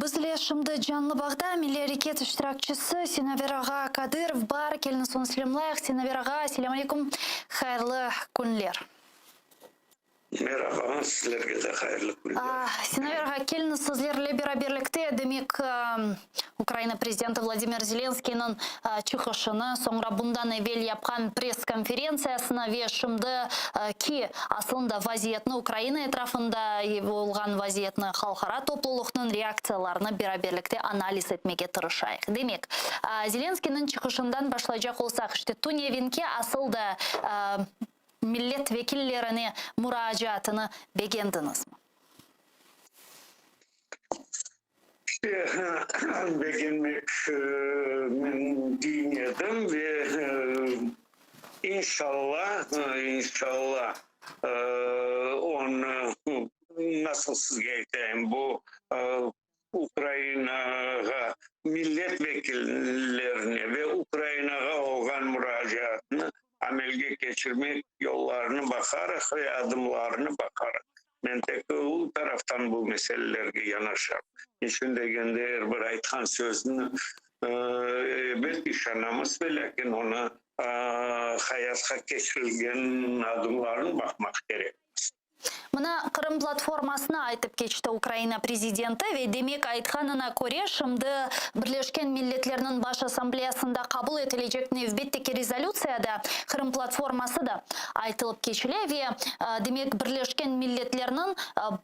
Bizle şimdi canlı bağda Milliy areket iştirakçisi Sinaver ağa Kadırov bar. Keliñiz onı selâmlayıq. Sinaver ağa, selâm aleyküm, hayırlı künler. Merhaba, sizlerge de hayırlı künler. Sinaver ağa, keliñiz sizlerle beraberlikte, demek, Ukraina prezidenti Vladimir Zelenskıynıñ çıqışını, soñra bundan evel yapqan press-konferentsiyasını ve şimdi ki aslında vaziyetni, Ukraina etrafında olğan vaziyetni, halqara toplulıqnıñ reaktsiyalarını beraberlikte analiz etmege tırışayıq. Demek, Zelenskıynıñ çıqışından başlaycaq olsaq, işte tünevinki asıl da millet vekillerine muracaatını begendiñizmi? İşte, begenmek men diñledim ve inşalla, inşalla onı, nasıl sizge aytayım, bu Ukrainağa millet vekillerine ve Ukrainağa olğan muracaatnı amelge keçirmek yollarını baqarıq ve adımlarını baqarıq. Men tek o taraftan bu meselelerge yanaşam. Niçün degende, er bir aytqan sözni, elbet, işanamız, velâkin onı hayatqa keçirilgen adımlarını baqmaq kerekmiz. Mına, Qırım platformasını aytıp keçti Ukraina prezidenti ve demek aytqanına köre, şimdi Birleşken Milletlerniñ Baş Assambleyasında qabul etilecek nevbetteki rezolütsiyada Qırım platforması da aytılıp keçile ve demek Birleşken Milletlerniñ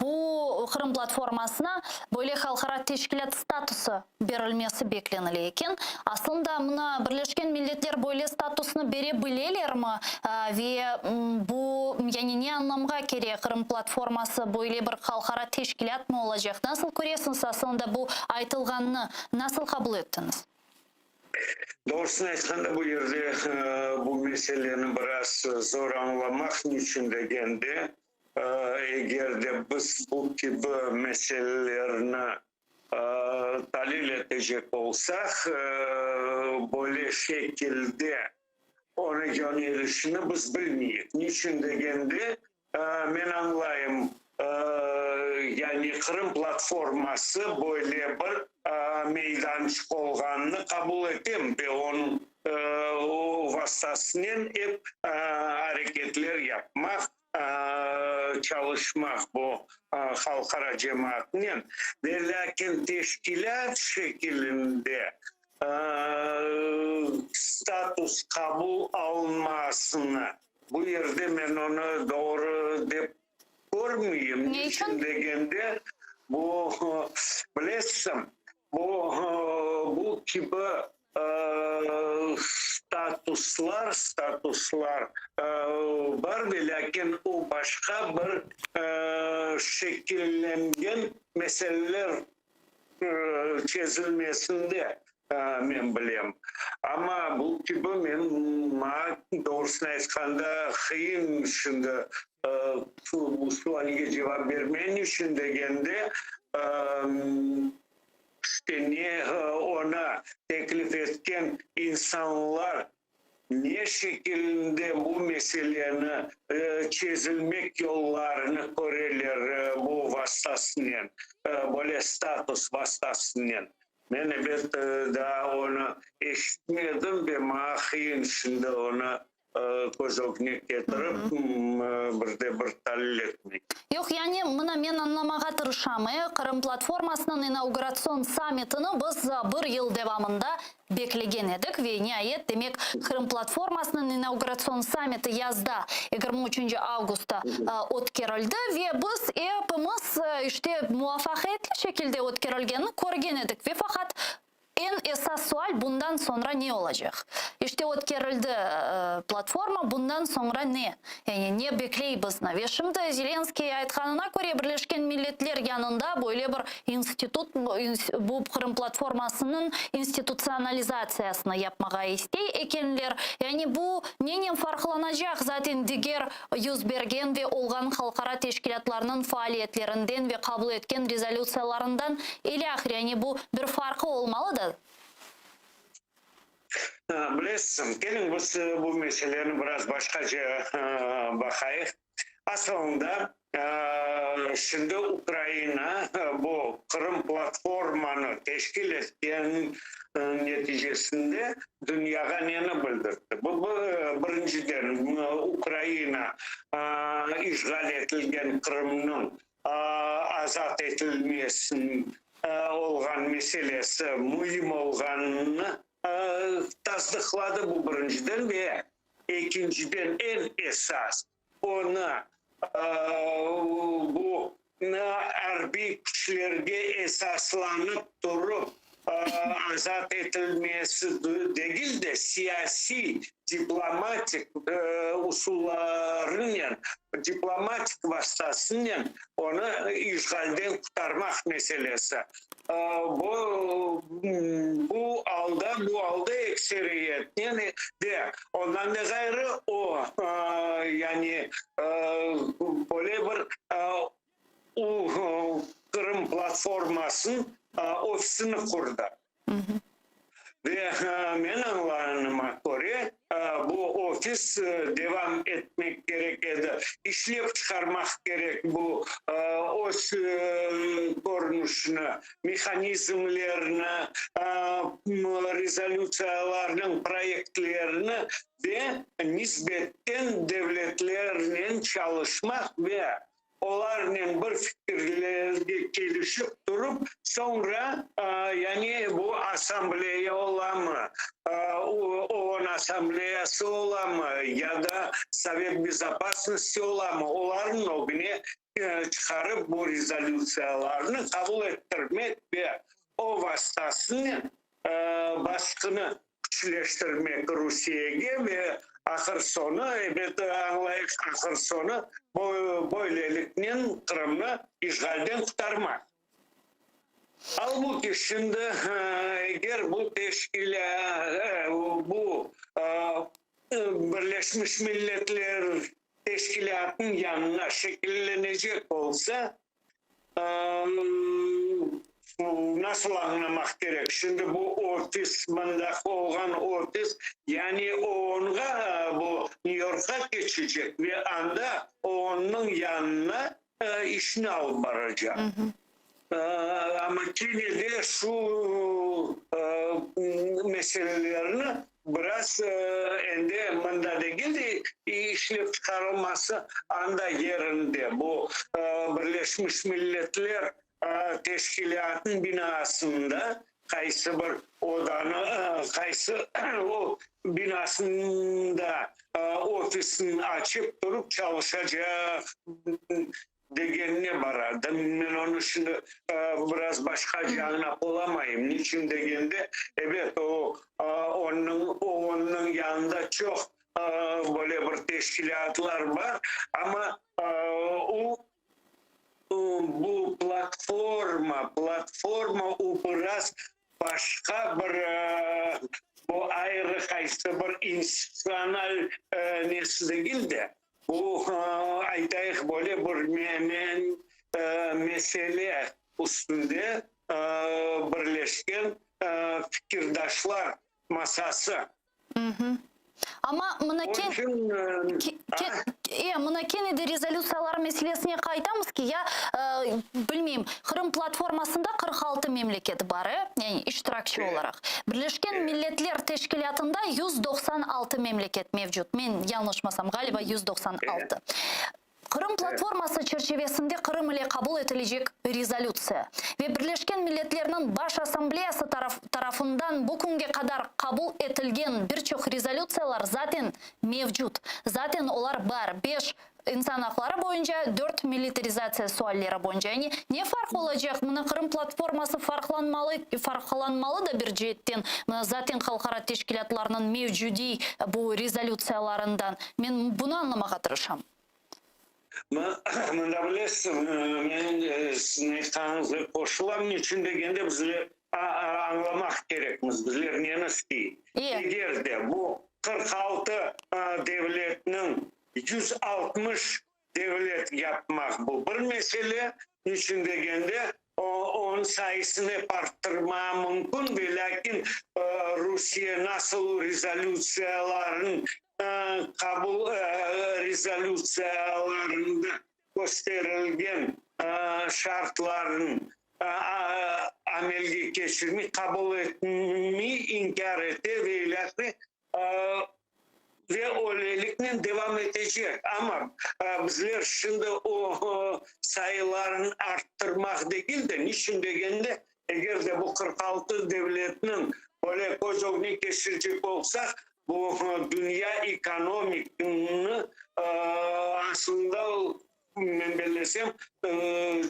bu Qırım platformasına böyle halqara teşkilât statusı berilmesi beklenile eken. Aslında, mına, Birleşken Milletler böyle statusnı bere bilelermi ve bu, yani ne añlamğa kele Qırım platforması böyle bir halqara teşkilâtmı olacaq? Nasıl köresiñiz, aslında bu aytılğannı nasıl qabul ettiñiz? Doğrusını aytqanda, bu yerde bu meseleni biraz zor añlamaq, niçün degende, eger de biz bu kibi meselelerni talil etecek olsaq, böyle şekilde onı yönelişini biz bilmeyik. Niçün degende, men añlayım, yani Qırım platforması böyle bir meydançıq olğanını qabul etem ve onıñ vastasınen ep areketler yapmaq, çalışmaq bu halqara cemaatnen, ve lâkin teşkilât şekilinde status qabul alınmasını, bu yerde men onı doğru dep körmeyim, niçün degende, bu, bilesiñ, bu, bu kibi Statuslar, statuslar bar, velâkin o başqa bir şekillengen meseleler çezilmesinde men bilem. Amma bu kibi men, maña doğrusını aytqanda, qıyın şimdi bu sualge cevap bermen içün degende, İşte ne oña teklif etken insanlar ne şekilinde bu meseleni çezilmek yollarını köreler bu vastasınen, böyle status vastasınen. Men ebet daa onı eşitmedim ve maña qıyın şimdi onı köz ögüne ketirip, bir de bir talil etmek. Yoq, yani, mına men añlamağa tırışam, e, Qırım platformasınıñ inauguratsion sammitini biz bir yıl devamında beklegen edik ve niayet, demek, Qırım platformasınıñ inauguratsion sammiti yazda, 23 avgustta ötkerildi ve biz epimiz, işte, muvafaqiyetli şekilde ötkerilgenini körgen edik ve faqat Eñ esas sual, bundan soñra ne olacaq? İşte ötkerildi platforma, bundan soñra ne? Yani ne bekley bizni? Ve şimdi Zelenskıy aytqanına köre, Birleşken Milletler yanında böyle bir institut, bu Qırım platformasınıñ institutsionalizatsiyasını yapmağa istey ekenler. Yani bu nenen farqlanacaq zaten diger yüz bergen ve olğan halqara teşkilâtlarnıñ faaliyetlerinden ve qabul etken rezolütsiyalarından ilâhre, yani bu bir farqı olmalı da. Bilesiñ, keliñ biz bu meseleni biraz başqaca baqayıq. Asılında. Şimdi Ukraina bu Qırım platformanı teşkil etken neticesinde dünyağa neni bildirtti? Bu, birinciden, Ukraina işğal etilgen Qırımnıñ azat etilmesi olğan meselesi müim olğanını tasdıqladı, bu birinciden, ve ekinciden, eñ esas, onı bu arbiy küçlerge esaslanıp turıp azat etilmesi degil de, siyasiy, diplomatik usullarınen, diplomatik vastasınen onı işğalden qurtarmaq meselesi. Bu bu alda, bu alda ekseriyetnen de, ondan da ğayrı, o, yani böyle bir Qırım platformasınıñ ofisini qurdı. Ve men añlağanıma köre, bu ofis devam etmek kerek edi, işlep çıqarmaq kerek bu öz körünişini, mehanizmlerini, rezolütsiyalarnıñ proyektlerini ve nisbetten devletlernen çalışmaq ve olarnen bir fikirlerge kelişip turıp, soñra, yani bu assambleya olamı, OON Assambleyası olamı ya da Sovet Bezopasnosti olamı, olarnıñ ögüne çıqarıp bu rezolütsiyalarnı qabul ettirmek ve o vastasınen basqını küçleştirmek Rusiyege ve ahır soñu, ebet, añlayıq, ahır soñu böyleliknen Qırımnı işğalden qurtarmaq. Albuki şimdi eger bu teşkilâ, bu Birleşmiş Milletler Teşkilâtınıñ yanına şekillenecek olsa, Nasıl añlamaq kerek? Şimdi bu ofis, mındaki olğan ofis, yani OONğa, bu Nyu-Yorkqa keçecek ve anda OONnıñ yanına işni alıp baracaq. Amma kene de şu meselelerni biraz endi mında degil de, işlep çıqarılması anda yerinde, bu Birleşmiş Milletler Teşkilâtınıñ binasında qaysı bir odanı, qaysı o binasında ofisini açıp turıp çalışacaq degenine bara. Men onı şimdi biraz başqaca añlap olamayım. Niçün degende, ebet, o, onıñ, OONnıñ yanında çoq böyle bir teşkilâtlar bar, amma o, bu platforma, platforma o biraz başqa bir, bu ayrı qaysı bir institutsional nesi degil de, Bu, aytayıq, böyle bir mesele üstünde birleşken fikirdaşlar masası. Amma mına mına kene de rezolütsiyalar meselesine qaytamız ki, ya, bilmeyim, Qırım platformasında 46 memleket bar, e, yani iştirakçi olaraq. Birleşken Milletler Teşkilâtında 196 memleket mevcut, men yañlışmasam, ğaliba 196. Qırım platforması çerçivesinde Qırım ile qabul etilecek rezolütsiya ve Birleşken Milletlerniñ Baş Assambleyası tarafından bu künge qadar qabul etilgen bir çoq rezolütsiyalar zaten mevcut, zaten olar bar, beş İnsan aqları boyunca, dört militarizatsiya sualleri boyunca. Yani ne farq olacaq? Mına Qırım platforması farqlanmalı, farqlanmalı da bir ceetten, mına zaten halqara teşkilâtlarnıñ mevcudiy bu rezolütsiyalarından. Men bunı añlamağa tırışam. Mında bilesiz, men siziñ aytqanıñızğa qoşulam. Niçün degende, bizler añlamaq kerekmiz, bizler neni istey. Eger de bu 46 devletniñ 160 devlet yapmaq bu bir mesele, niçün degende, onıñ sayısını ep arttırmağa mümkün, ve lâkin Rusiye nasıl rezolütsiyaların qabul rezolütsiyalarında. kösterilgen şartlarnı amelge keçirmey, qabul etmey, inkâr ete ve ilâhre, ve öyleliknen devam etecek. Amma bizler şimdi o sayılarnı arttırmaq degil de, niçün degende, eger de bu 46 devletniñ böyle köz ögüne keçirecek olsaq, bu dünya ekonomikini aslında, men bellesem,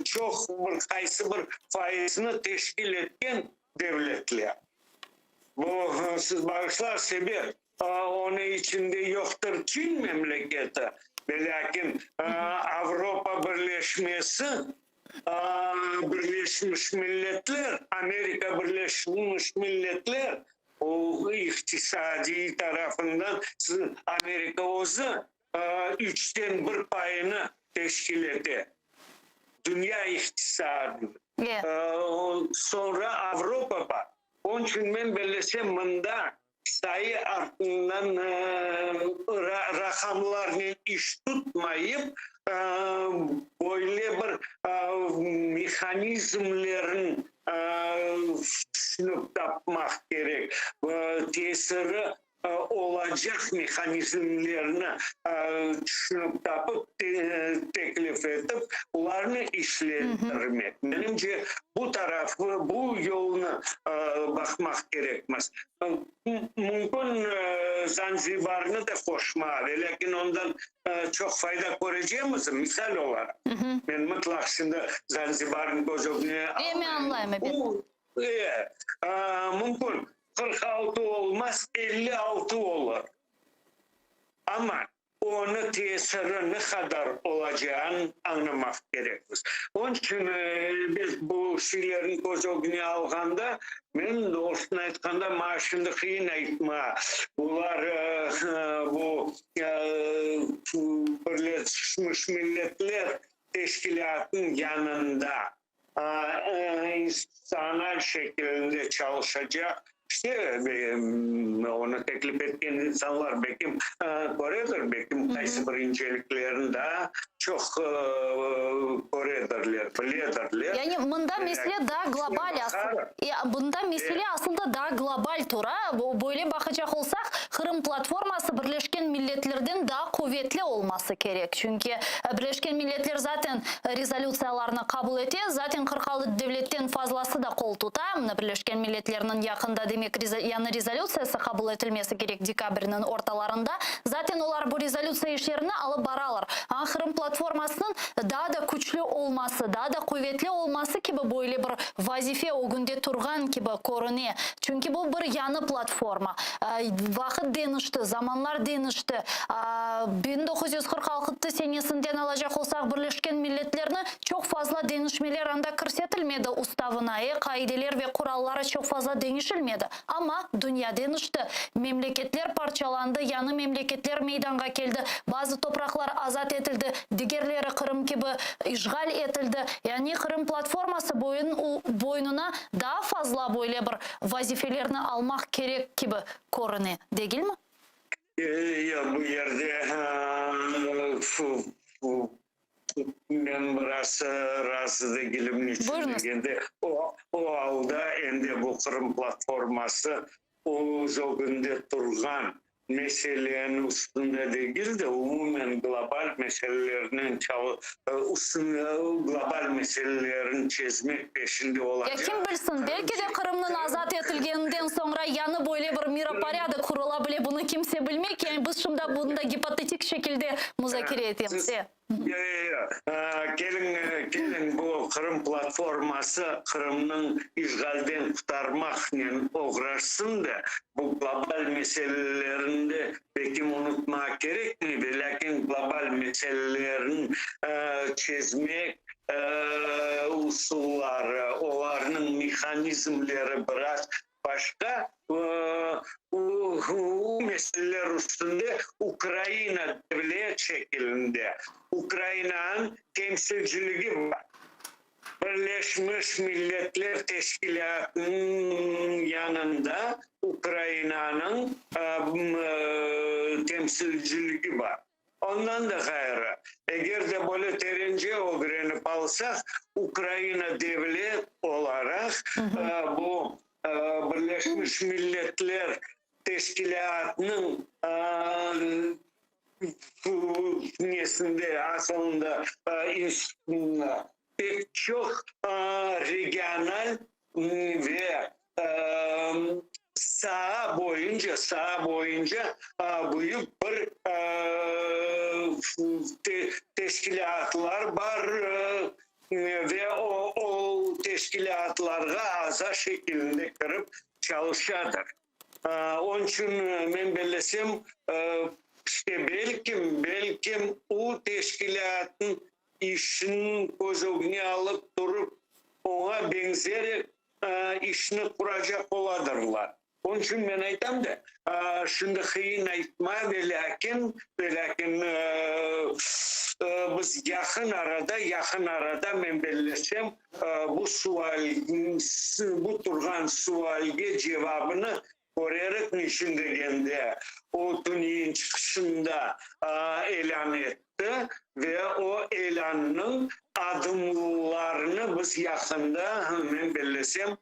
çoq bir qaysı bir fayızını teşkil etken devletler. Bu, siz bağışlar, sebep, onıñ içinde yoqtır Çin memleketi, velâkin Avropa Birleşmesi, Birleşmiş Milletler, Amerika Birleşmiş Milletler, o iqtisadiy tarafından Amerika özü üçten bir payını teşkil ete dünya iqtisadınıñ. Soñra Avropa bar. Onıñ içün men bellesem, mında sayı artından raqamlarnen iş tutmayıp, böyle bir mehanizmlerni tüşünip tapmaq kerek, tesiri olacaq mehanizmlerni tüşünip tapıp, teklif etip, olarnı işlettirmek. Menimce, bu tarafı, bu yolnı baqmaq kerekmiz. Mümkün, Zanzibarnı da qoşma, velâkin ondan çoq fayda körecekmizmi, misal olaraq. Men mıtlaq şimdi Zanzibarnı köz ögüne almayım. E, mümkün, 46 olmaz, 56 olur. Amma onı tesiri ne qadar olacağını añlamaq kerekmiz. Onıñ içün biz bu şeylerni köz ögüne alğanda, men, doğrusını aytqanda, maña şimdi qıyın aytma, bular bu Birleşmiş Milletler Teşkilâtınıñ yanında institutsional şekilinde çalışacaq, işte, onı teklif etken insanlar belkim köredir, belkim qaysı bir inceliklerini daa çoq köredirler, biledirler. Yani mında mesele daa global mında mesele asılda daa global tura. Böyle baqacaq olsaq, Qırım platforması Birleşken Milletlerden daa quvetli olması kerek. Çünki Birleşken Milletler zaten rezolütsiyalarnı qabul ete, zaten 46 devletten fazlası da qol tuta. Mına Birleşken Milletlerniñ yaqında, demek, yañı rezolütsiyası qabul etilmesi kerek dekabrniñ ortalarında. Zaten olar bu rezolütsiya işlerini alıp baralar. Amma Qırım platformasınıñ daa da küçlü olması, daa da quvetli olması kibi böyle bir vazife ögünde turğan kibi körüne. Çünki bu bir yañı platforma. Vaqıt deñişti, zamanlar deñişti. 1946 senesinden alacaq olsaq, Birleşken Milletlerni çoq fazla deñişmeler anda kirsetilmedi ustavına, qaideler ve quralları çoq fazla deñişilmedi. Amma dünya deñişti, memleketler parçalandı, yañı memleketler meydanğa keldi, bazı topraqlar azat etildi, digerleri Qırım kibi işğal etildi. Yani Qırım platforması boynuna daa fazla böyle bir vazifelerni almaq kerek kibi körüne, degilmi? Yoq, bu yerde men biraz razı degilim, niçün degende, o alda endi bu Qırım platforması öz ögünde turğan meseleniñ üstünde degil de, umumen global meselelernen üstünde, global meselelerini çezmek peşinde olacaq. Ya kim bilsin, belki de Qırımnıñ azat etilgeninden soñra yañı böyle bir miroporâdok qurula bile, bunı kimse bilmey ki, yani biz şimdi bunı da gipotetik şekilde muzakere etemiz. E. Yoq, keliñ, keliñ, bu Qırım platforması Qırımnıñ işğalden qurtarmaqnen oğraşsın da, bu global meselelerini de belkim unutmaq kerekmey, velâkin global meselelerini çezmek usulları, olarnıñ mehanizmleri biraz Başqa bu meseleler üstünde Ukraina devlet şekilinde, Ukrainanıñ temsilciligi bar. Birleşmiş Milletler Teşkilâtınıñ yanında Ukrainanıñ temsilciligi bar. Ondan da ğayrı, eger de böyle terence ögrenip alsaq, Ukraina devlet olaraq bu Birleşmiş Milletler Teşkilâtınıñ nesinde, asılında institutında pek çoq regional ve saa boyunca, saa boyunca büyük bir teşkilâtlar bar ve o teşkilâtlarğa aza şekilinde kirip çalışadır. Onıñ içün men bellesem, işte belkim, belkim o teşkilâtnıñ işini köz ögüne alıp turıp, oña beñzerek işni quracaq oladırlar. Onıñ içün men aytam da, şimdi qıyın aytma, velâkin, velâkin biz yaqın arada, yaqın arada men bellesem, bu sual, bu turğan sualge cevabını körerik, niçün degende, o tünevin çıqışında ilân etti ve o ilânnıñ adımlarını biz yaqında, men bellesem,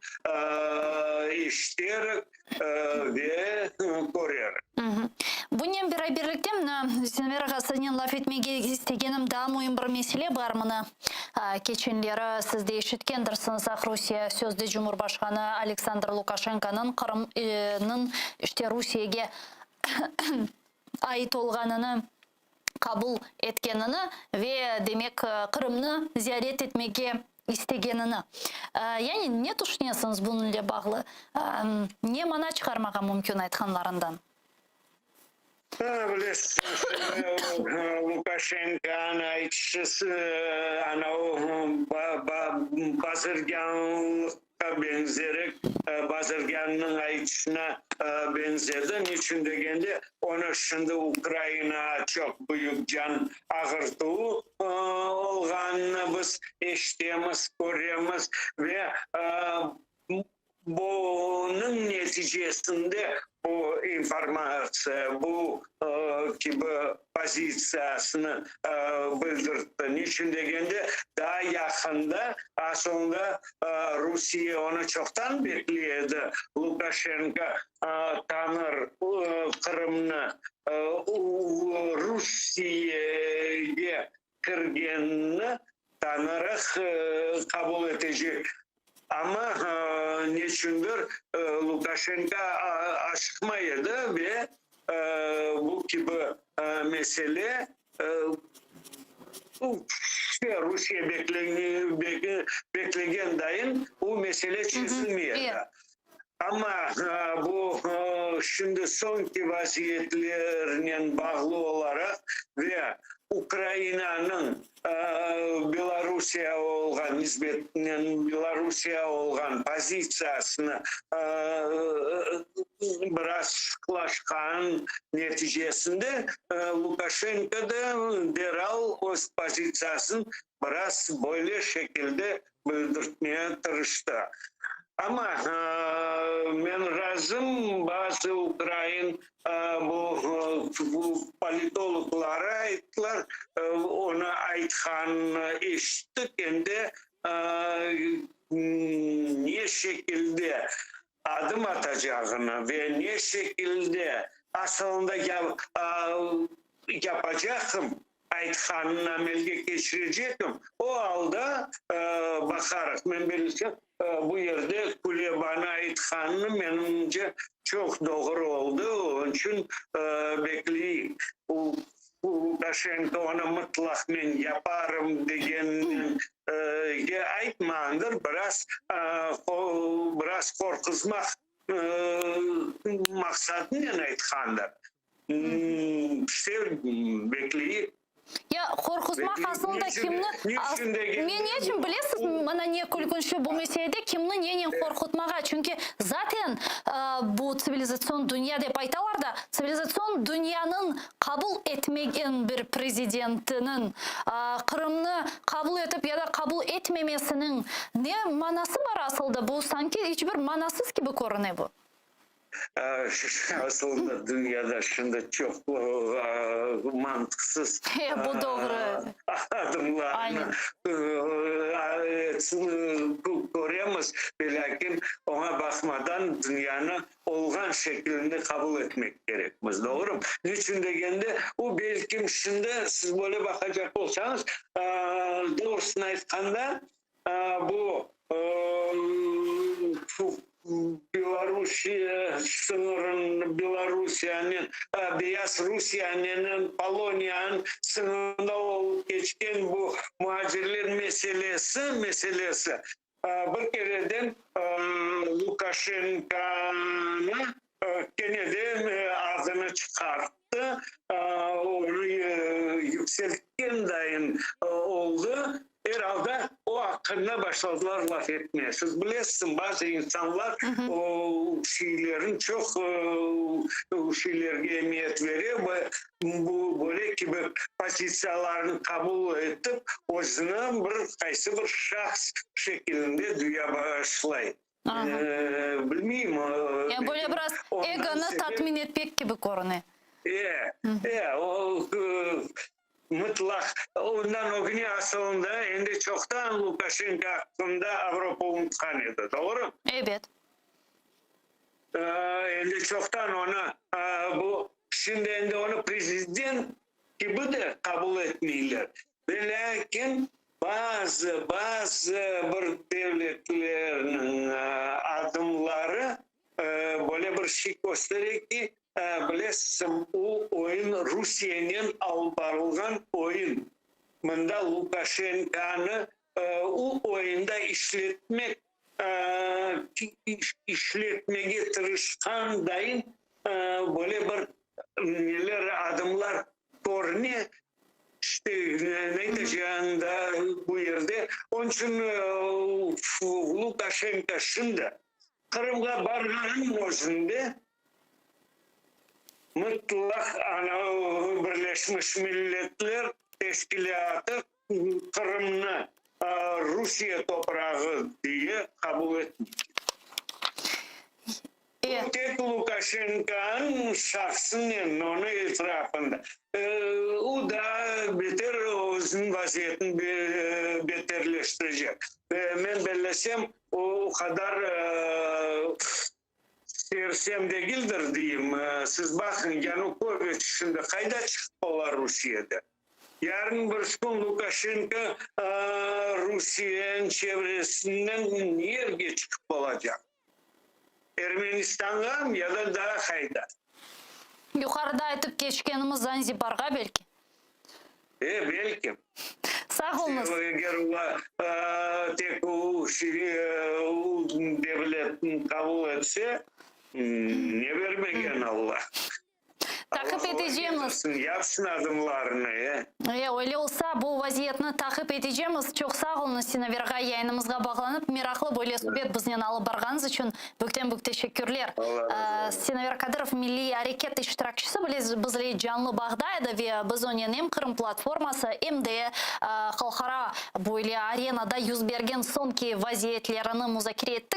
eşiterik ve körerik. Bunen beraberlikte, mına, Sinaver ağa, siznen laf etmege istegenim daa müim bir mesele bar. Mına, keçenleri siz de eşitkendirsiñiz, Aqrusiye sözde Cumhurbaşqanı Aleksandr Lukaşenkonıñ Qırımnıñ işte Rusiyege ait olğanını qabul etkenini ve, demek, Qırımnı ziyaret etmege istegenini. Yani ne tüşünesiñiz bunıñle bağlı? Ne mana çıqarmağa mümkün aytqanlarından? Bilesiñiz, Lukaşenkonıñ aytışısı, ana o bazirgânlıqqa beñzerek, bazirgânnıñ aytışına beñzedi. Niçün degende, onı şimdi Ukrainağa çoq büyük can ağırtuvı olğanını biz eşitemiz, köremiz ve Bunıñ neticesinde bu informatsiya, bu kibi pozitsiyasını bildirtti. Niçün degende, daa yaqında, asılında Rusiye onı çoqtan bekley edi, Lukaşenko tanır Qırımnı Rusiyege kirgenini tanıraq qabul etecek. Amma neçündir Lukaşenko aşıqmay edi ve bu kibi mesele Rusiye beklegen dayın bu mesele çezilmey edi. Amma bu şimdi soñki vaziyetlernen bağlı olaraq ve Ukrainanıñ Belorusiya olğan nisbetinen Belorusiya olğan pozitsiyasını biraz sıqlaşqanıñ neticesinde Lukaşenko da deral öz pozitsiyasını biraz böyle şekilde bildirtmeye tırıştı. Amma men razım, bazı ukrain bu politologları ayttılar, onı aytqanını eşittik, endi ne şekilde adım atacağını ve ne şekilde asılında yapacaqım, aytqanını amelge keçirecekim, o alda baqarıq. Men bellesem, bu yerde Kulebanı aytqanı, menimce, çoq doğru oldı, onıñ içün bekleyik. Lukaşenko onı mıtlaq men yaparım degenge aytmağandır, biraz biraz qorquzmaq maqsadınen aytqandır. İşte, bekleyik. Ya qorquzmaq asılında kimni, men ne içün bilesiz, mana ne külkünçli bu meselede, kimni nenen qorqutmağa, çünki zaten bu tsivilizatsion dünya dep aytalar da, tsivilizatsion dünyanıñ qabul etmegen bir prezidentiniñ Qırımnı qabul etip ya da qabul etmemesiniñ ne manası bar asılda, bu sanki iç bir manasız kibi körüne bu. Asılında dünyada şimdi çoq mantıqsız Bu doğru. adımlarnı köremiz, velâkin oña baqmadan dünyanı olğan şekilinde qabul etmek kerekmiz, doğrumı? Niçün degende, o belkim şimdi siz böyle baqacaq olsañız, doğrusını aytqanda, Bu Belorusiye sıñırın, Belorusiyanen, Beyaz Rusiyanen Poloniyanıñ sıñırında olıp keçken bu muacirler meselesi, meselesi bir kereden Lukaşenkonı kene de adını çıqarttı, onı yükseltken dayın oldı. Er alda o aqqında başladılar laf etmeye. Siz bilesiz, bazı insanlar o şeylerin çoq şeylerge emiyet bere ve bu böyle kibi pozitsiyalarnı qabul etip, özüni bir qaysı bir şahs şekilinde duya başlay. Bilmeyim. Yani böyle biraz egonı tatmin etmek kibi körüne. E, e, o mıtlaq. Ondan ögüne asılında endi çoqtan Lukaşenko aqqında Avropa unutqan edi, doğru? Ebet. Endi çoqtan onı bu, şimdi endi onı prezident kibi de qabul etmeyler. Velâkin bazı, bazı bir devletlerniñ adımları böyle bir şey köstere ki, bilesiñ, o oyun Rusiyenen alıp barılğan oyun. Mında Lukaşenkonı o oyunda işletmek, işletmege tırışqan dayın böyle bir neler, adımlar körüne. İşte, ne aytacağım da bu yerde. Onıñ içün Lukaşenko şimdi Qırımğa barğanınıñ özünde mıtlaq ana Birleşmiş Milletler Teşkilâtı Qırımnı Rusiye toprağı diye qabul etmeycek. Bu tek Lukaşenkonıñ şahsınen, onıñ etrafında. O daa beter özüniñ vaziyetini beterleştirecek. Ve men bellesem, o qadar sersem degildir, deyim. Siz baqıñ, Yanukoviç şimdi qayda çıqıp ola Rusiyede? Yarın bir kün Lukaşenko Rusiyeniñ çevresinden nerge çıqıp olacaq? Ermenistanğamı ya da daa qayda? Yuqarıda aytıp keçkenimiz Zanzibarğa belki? E, belki. Sağ oluñız. Eger olar tek o devletni qabul etse, ne bermegen Alla? Taqip etecemiz. Yapsın adımlarını, e. E, öyle olsa, bu vaziyetni taqip etecemiz. Çoq sağ oluñız, Sinaver ağa, yayınımızğa bağlanıp, meraqlı böyle subet biznen alıp barğanıñız içün büyükten-büyük teşekkürler. Sinaver Kadırov, milliy areket iştirakçisi, bizle canlı bağda edi ve biz onen em Qırım platforması, em de halqara böyle arenada yüz bergen soñki vaziyetlerini muzakere ettik.